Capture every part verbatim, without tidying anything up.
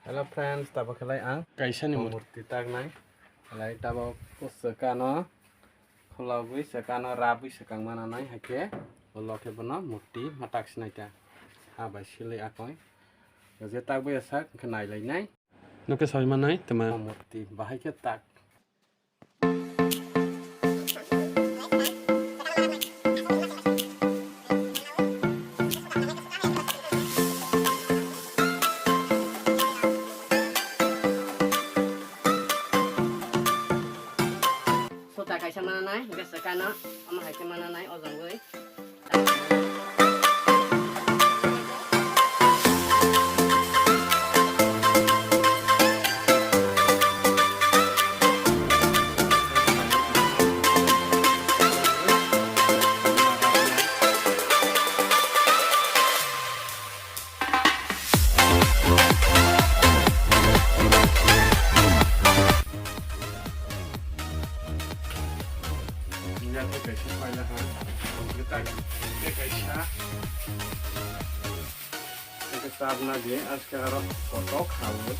Hello friends, tabok khelai ang kaisani murti taknai. Khelai tabok swkano khulogwi swkano rabwi swkang mananai, haikhe ulo khe bono murti ma tak sinai ta. Ha bai silwi akoi. Je takbai sak khe nailainai. Nokhe soi manai tama. Murti bahai khe tak. Sota kaisa mananai, hingke swkano, omo hai khe mananai, o jongoi. Nya tei kaisa paila ha, tei kaisa, tei kaisa abna je, aske aro kotok ha bo.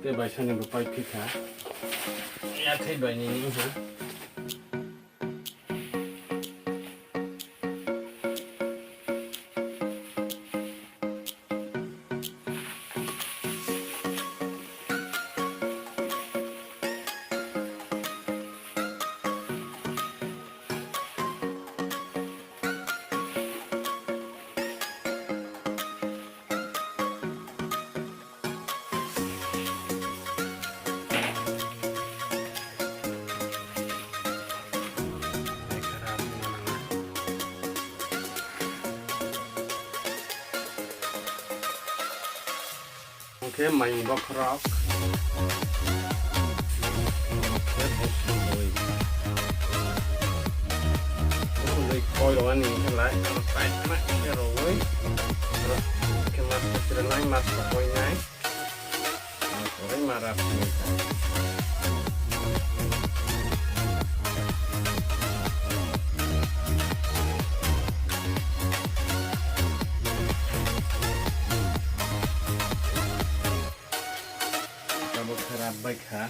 Tei bai sani bo pai phikha. Yakhai bai nini wngkha. Hwnkhe mai bokhorok. Hwnkhe bosongwi. Bosongwi koi rwani hwnkhe lai, aro tight ma khe rwui. Aro khe mas khe sira nai, mas khe koi nai. Oro ma rap ni. Tabuk khe rap bai kha.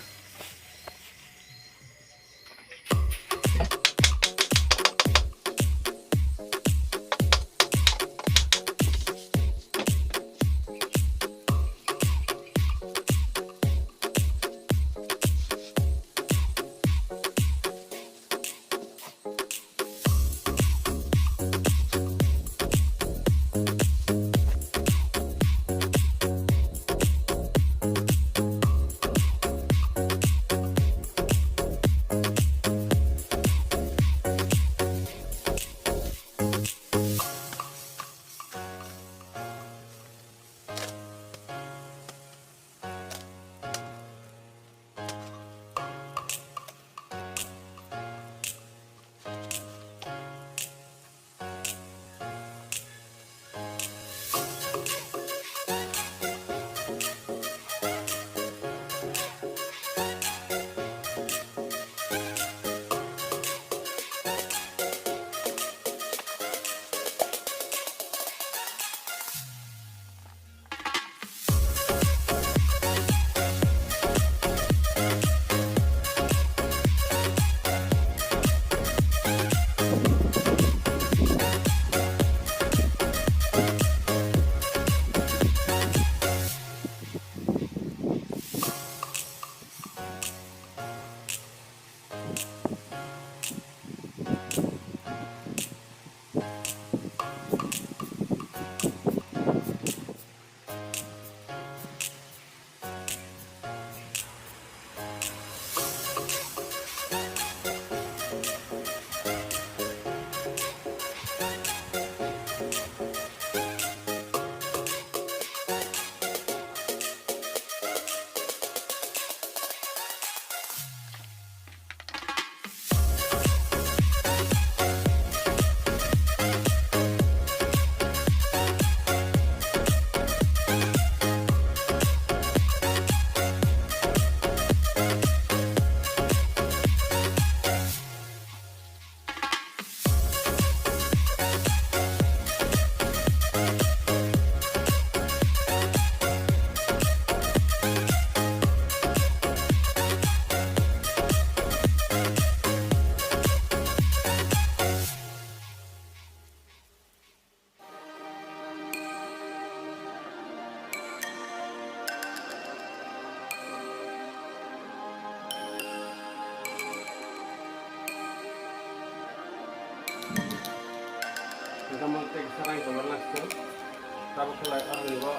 Abo khe lai, aroni bo,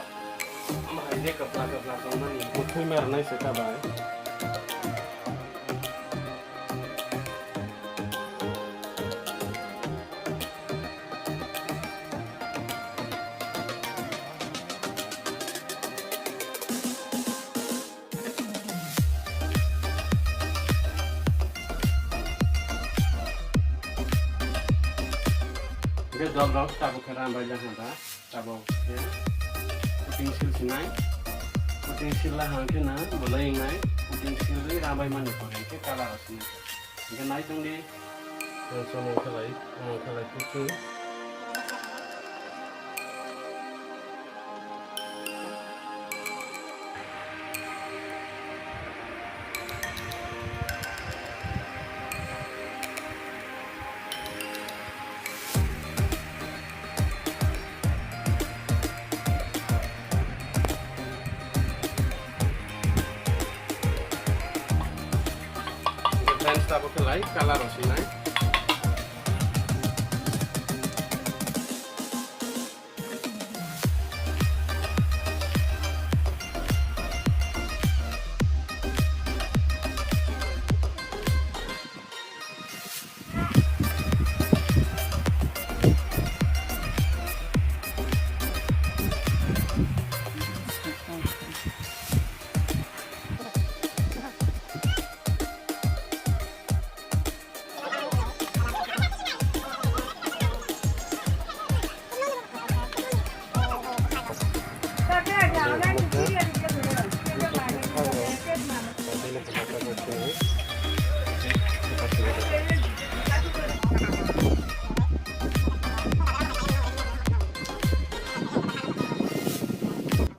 omo hai je kwpla kwpla tongmani. Muthwi mer nai se ta bai. Hwnkhe dol rok tabuk khe ram bai jak kha da, tabuk khe puting sil sinai, puting sil la hang khe na bolai wngnai, puting sil ri ram bai mani pore khe colour o sinai. Hwnkhe nai tong di, chwng omo khe lai, omo khe lai puting. Friends, tabuk khe lai colour o sinai.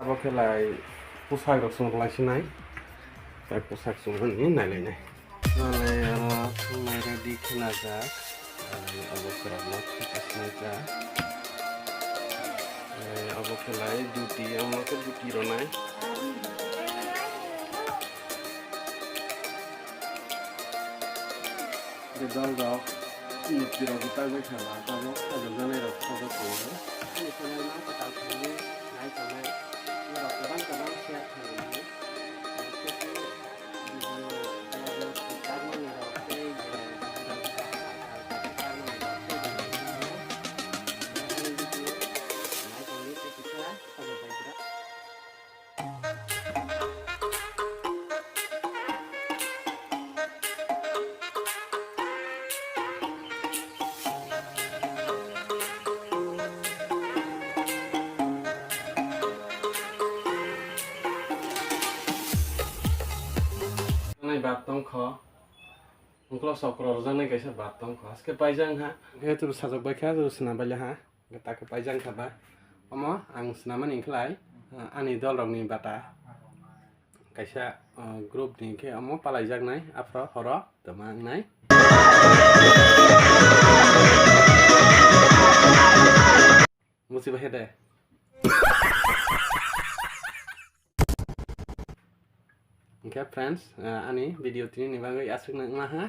Abo khe lai pusak rok chwng lai sinai, tai pusak chwng nai lai nai. Nale aro thumai ready khe najak. Ani obo kwrak no thik asnai ta. Ani obo khe lai duty, omo khe duty ronai. Bejal rok, murti rok bwtang bai kha ba, tabok sajak janai rok sajak tongo. Ani sanai ma kwtal thangwi nai tongnai. Norok kwbang kwbang share khlaimani. Nai bat tongkho. Ungklo sokro rwjaknai kaisa bat tongkho. Haske paijak ha. Khe turu sajak bai kha, turu swnam bai le ha. Hwnkhe takhe paijak kha ba. Omo ang swnamani hwnkhe lai, ah, ani dol rokni bata. Kaisa, ah, group ni hwnkhe omo palaijaknai, aphro horo tongma wngnai. Musi bai de. Hwnkhe friends, ah, ani video tini ni bagwi aswk nang ma ha.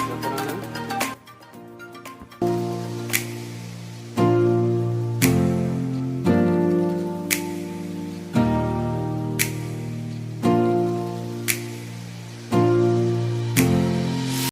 Jotono